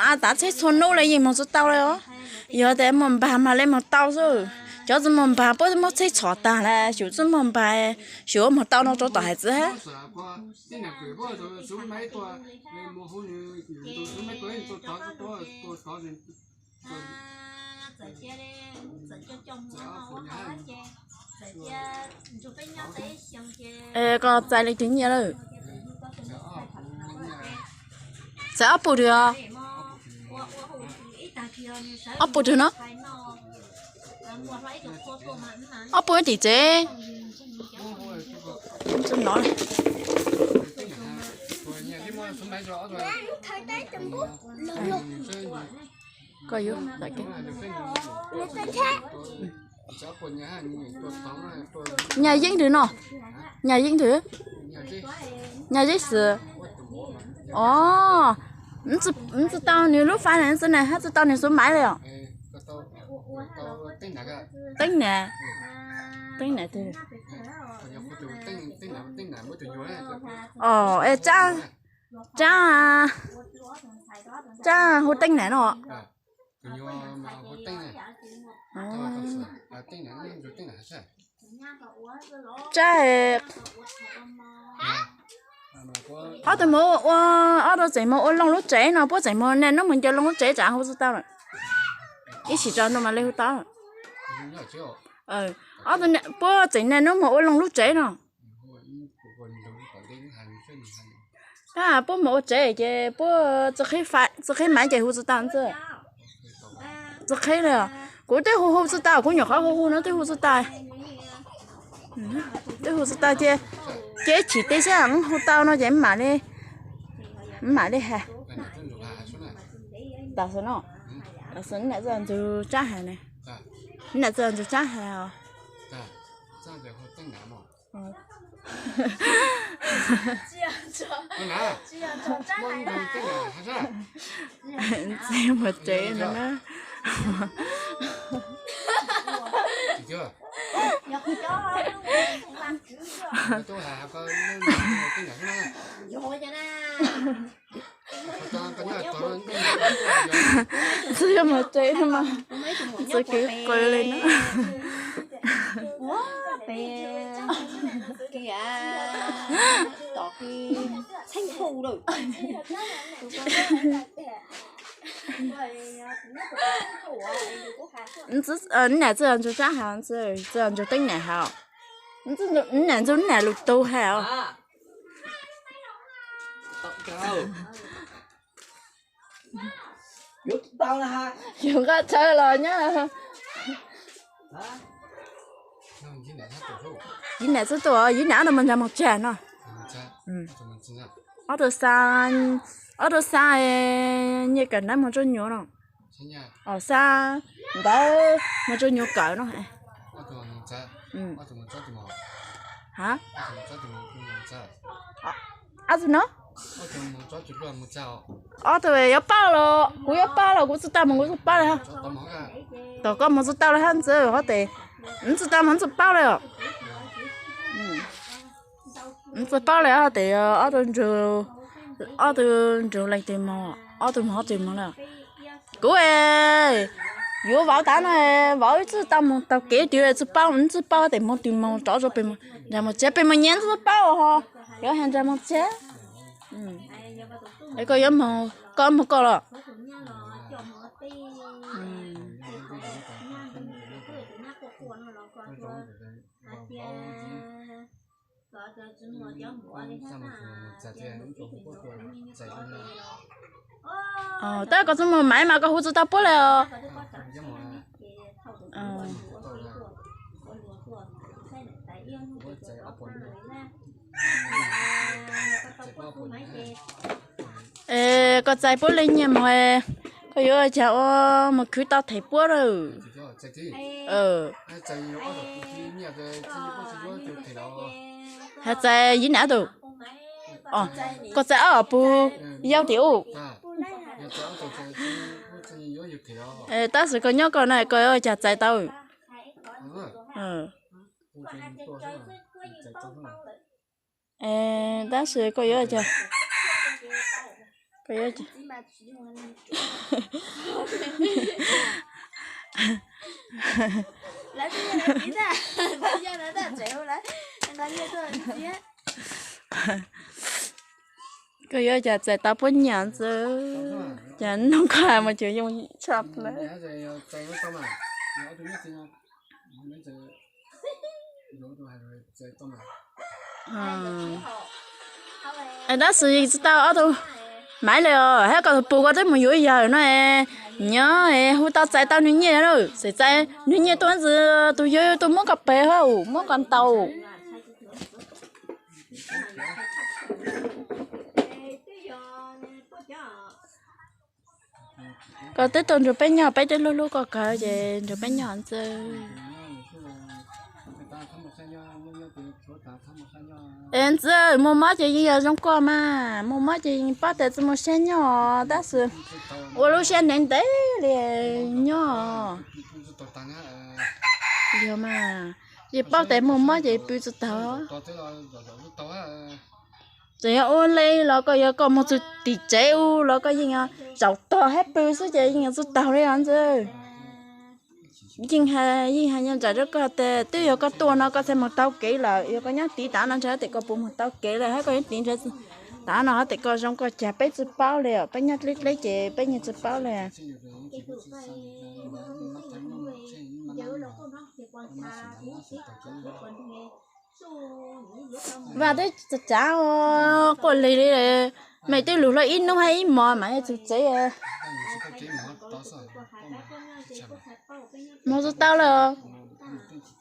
Tav txheb txhua hnub li yeej moog tsi tau li os. Yog tas moog npaag mas le moog tau xwb. Cov tsi moog npaag puab muab txheb txhom taag lawm, xyum tsi moog npaag, xyum moog tau no rua tom hais txwv hab. Koj txais li twg nyiaj lawm? Txais ob puj twg os? Ob puj twg no? Ob puj tim tsev. Koj yuav nyaj yeeb twg no? Nyaj yeeb twg? Nyaj yeeb xwm. Os, tsi tau nwg lub fais na, tsi na hab tsi tau nwg xuv maiv li os. Teeb nam, teeb nam twg? Os, tsab, tsab hu Teeb nam no. Tsab, ob tug moog ua, ob tug tseem moog ua loo lub tsev no, puab tseem moog naj nub moog ncaw loo lub tsev tsam hu tsi tau lawm. Ib sim tso ntua mas le hu tau. Puab tseem naj nub moog ua loo lub tsev no. Puab moog ua tsev ces puab tsi qhib maiv ces hu tsi tau ntxiv. Tsi qhib li, kuv twb hu hu tsi tau, kuv nyuam qhuav hu hu no twb hu tsi tau. Twb hu tsi tau cia, cia ib chim tej sab hu tau no ces mam li, mam li has. Tam sim no, tam sim no nam txawj ntxug tsab has ne, nam txawj ntxug tsab has os. Ntxiv mus tsev no na. Ntxiv yog mus tsev no mas, ntxiv kev qw li na. Nam txawj ntxug tsab has, txawj ntxug teeb nam has. Nam ntxug nam lug tug has os. Yug nqaj tsawv los nyob. Yij nam txawj tuaj, yij nam ob tug moog ntsa moog tsag no. Ob tug xa, ob tug xa nyiaj kawm ntawv moog rua nyuas no. Os, xa ntawv moog rua nyuas kawm no. Ob tug no, ob tug yuav paub los kuv yuav paub los kuv tsi tau moog kuv tsi paub li hab. Tom koj moog tsi tau li hab ntxiv hab tes, tsi tau moog tsi paub li os. Tsi paub li hab tes ob tug, ob tug nrug leej twg moog, ob tug moog ob tug moog li. Kuv yuav vauv tas no, vauv wb tsi tau moog taug kev twg tsi paub, tsi paub tes moog twg moog rov rua pem, nraag moog tsev pem moog nyias tsi paub ho, yuav has nraag moog tsev. Koj yuav moog, koj moog koj los? Tab koj tsi moog maiv mas koj hu tsi tau puab li os. Es koj txais puab li nyiaj moog, koj yuav ua caag ua moog khwv tau them puab lawm. Has txais yij nam tug, koj txais ob pug yau tim u. Tab sis koj nyob koj na koj yuav ua caag txais tau. Tab sis koj yuav ua caag, Peb yuav Koj yuav cas txais tau puab nyiaj ntxwg, cas noog koj mus cuag yoo tshaj plaws. Tab sis tsis tau ob tug maiv li os, hab koj tus pug koj twb mus yuav yawg no, nyob hu tau txais tau nws nyiaj lawm, txais txais nws nyiaj tuaj ntxwg tus yawg tuaj muab koj pem hab, muab koj ntaus. Koj twb tuaj nrug peb nyob, peb twb hlub hlub koj kawg ces nrug peb nyob ntxwg. Es ntxwg, muaj mob ces yeej yog zoo koj mas, muaj mob ces yeej paub tias tsi muaj siab nyob, tab sis ua lub siab ntev ntev li nyob. Yog mas, yeej paub tias muaj mob ces pw tsi taug. Txawm yog ua li los koj, yog koj moog txug tim tsev u los koj yeej zaum tog hab pw xwb ces yeej tsi taug li os ntxwg. Yeej, yeej has nyob ntsam rua koj tias twb yog koj tuaj no koj txhaj moog taug kev lawm, yog koj nyob tiv tav no ntshe has tias koj puas moog taug kev lawm, hab koj nyob tiv ntshe tav no has tias koj zoo koj cag peb tsi paub li os, peb nyob dleb dleb ces peb yeej tsi paub li. Vaj twb tsav quaj lig li, mej twb lug hlo ib nub hab ib mos mas yog txug tsev. Moog tsi tau li,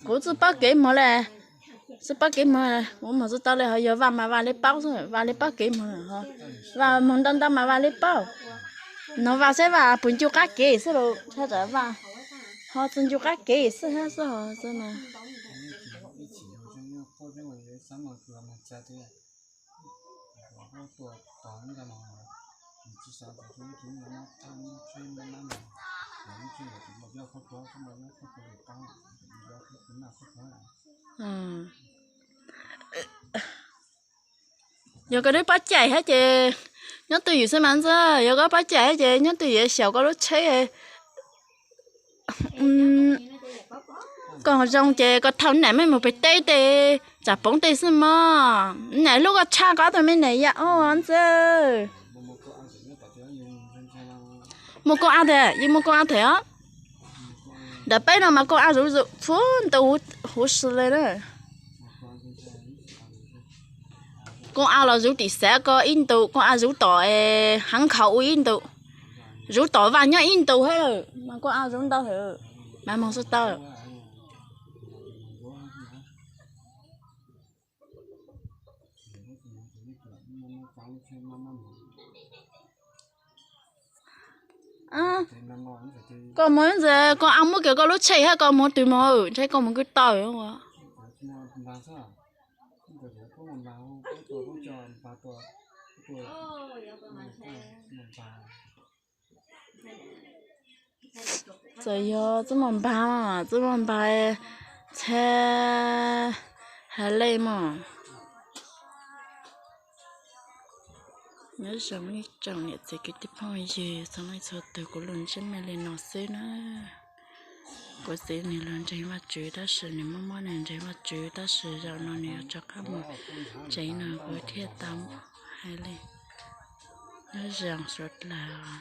kuv tsi paub kev moog li, tsi paub kev moog, kuv moog tsi tau li, ho yog Vaj mas Vaj li paub xwb, Vaj li paub kev moog, Vaj moog ntau ntau mas Vaj li paub. Nug Vaj saib Vaj puas ncu qab kev xwb los, Vaj ho tsi ncu qab kev xwb hab xwb ho xwb na. Yog koj twb paub cai hab ces nyob twj ywm xwb mas ntxwg, yog koj paub cai hab ces nyob twj ywm xyaum koj lub tsheb. Koj zoo ces koj thauj nam mej moog pem teb tej, tsam poob tej xwb mog. Nam hlub koj tshaj koj ob tug me nam yau ntxwg. Muaj koob ab, yeej muaj koob ab them os. Ntawm peb no mas koob ab zuv txhua ntu huv si li na. Koob ab los zuv tim xav ko ib ntu, koob ab zuv tom heev khaus ua ib ntu, zuv tom Vaj nyob ib ntu hab mas koob ab zuv ntau heev mas moog xwb tau. Koj moog ntxwg, koj ab muab kiag koj lub tsheb hab koj moog twg moog, ntshe koj moog kwv tau. Txawm yog tsi muaj npag, tsi muaj npag, txhab has lej mog. Nyob zoo ib tsoom niam txiv kwv tij phooj ywg txhua leej txhua tug, kuv lug ntsib mej li no xwb na. Kuv txiv nwg lug ntseeg Vajtswv tab sis nwg mob mob nwg ntseeg Vajtswv tab sis zaum no nwg yuav rov qab moog tsev no kuv thiaj tau hais li. Nyob zoo suav dlawg.